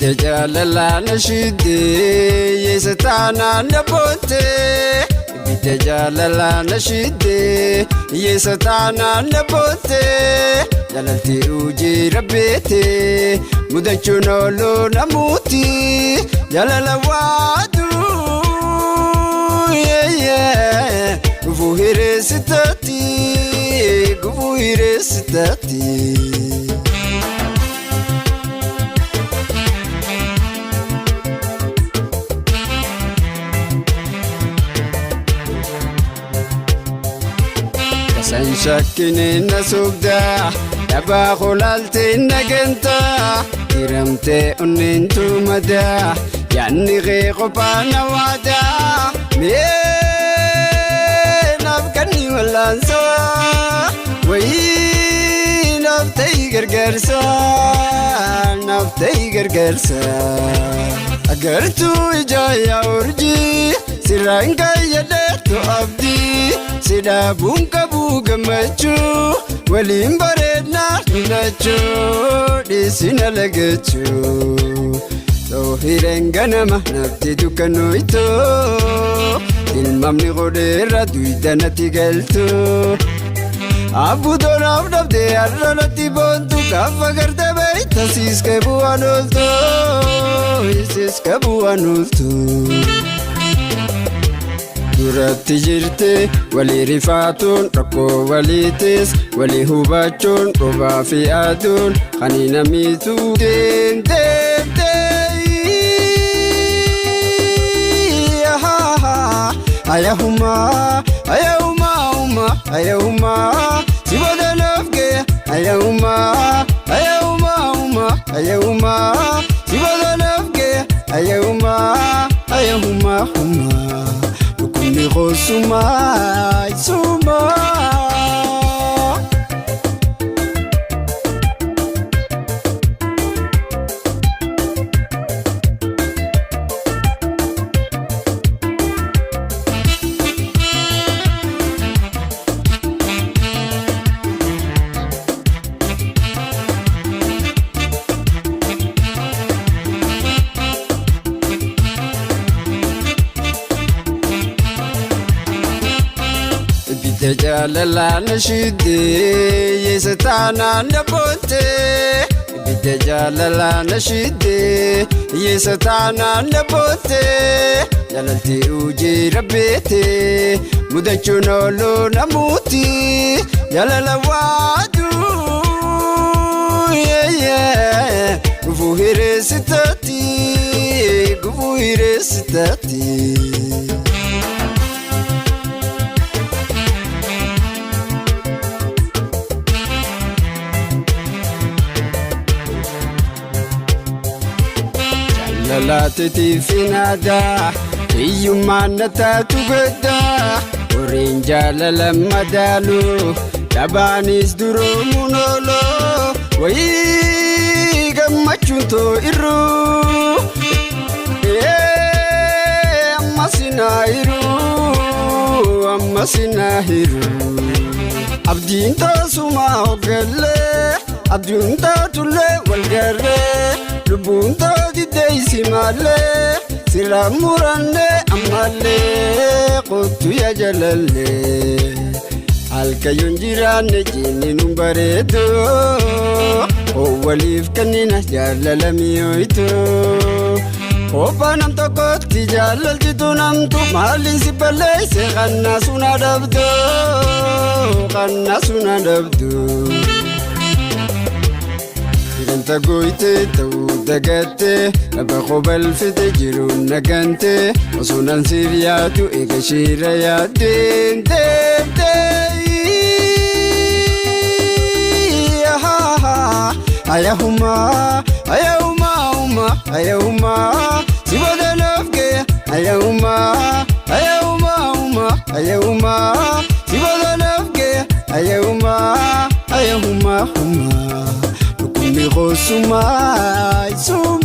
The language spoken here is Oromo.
Ibidda jaalalaa na shiddee yeessa taanaan na boontee. Ibidda jaalalaa na shiddee yeessa taanaan na boontee. Jaalalti hojii rabbeetee mudachuun ooluu namuuti jaalala waaduu gufuu hireessitaati gufuu hireessitaati. Tasan shakkine na sobdaa dhabaa kolaaltee na gantaa hiramtee onneen tumadaa yaanni kee qophaa na waadaa mee naaf kanni wallaansaa wayii naaf ta'ii gargaarsa naaf ta'ii gargaarsa agartuu ijaa yaa urjii sirraan kaayyadheetu abdii si dhaabuun qabuu gammachuu waliin bareednaa dhulachuu dhiisina lagachuu toohireen ganama nafti dukkanooytu ilmamni godheerra duyda natti galtu abbuutoonaaf dhabdee har'a natti boontu gaafa garte beeyta siiske bu'aan ooltu siiske bu'aan ooltu. Duratti jirti walii rifaatuun rakkoo waliitis walii hubachuun roobaa fi aduun kan namiitu deemtee. Ayahumaa ayahumaa umaa ayahumaa si badanaaf gee ayahumaa ayahumaa umaa ayahumaa si badanaaf gee ayahumaa ayahumaa umaa. Dhukkubni qosumaa isumaa. Ibidda jaalalaa na shiddee yeessa taanaan na boontee. Ibidda jaalalaa na shiddee yeessa taanaan na boontee. Jaalalti hojii rabbeetee mudachuun ooluu namuuti jaalala waaduu gufuu hireessitaati gufuu hireessitaati. Jaalalaatiif hin aadaa hiyyummaan na taatu gaddaa horiin jaalala madaalu dhabaanis duroomuun oolu wayii gammachuun too irruu amma sinaa hiruu amma sinaa hiruu abdiin taasumaa hoggallee abdiin taatullee walgarree lubbuun taatidde isi maallee sirraa murannee ammallee kottu yaa jalallee halkayyoon jiraanne jinni nu bareedu waliif kennina jaalala mi'ooytu Kophaa nam tokkotti jaalalchitu namtu maaliin si balleesse kannaa suna dhabdu kannaa suna dhabdu. Ganta gooyte ta'uu dagatte lafa qobalfite jiruun nagante osoo nan siif yaadu eega shiira yaaddeen deemtee. Ayahumaa ayahumaa umaa ayahumaa si badanaaf gee ayahumaa ayahumaa umaa ayahumaa si badanaaf gee ayahumaa ayahumaa umaa. Dhukkubni qosumaa isumaa.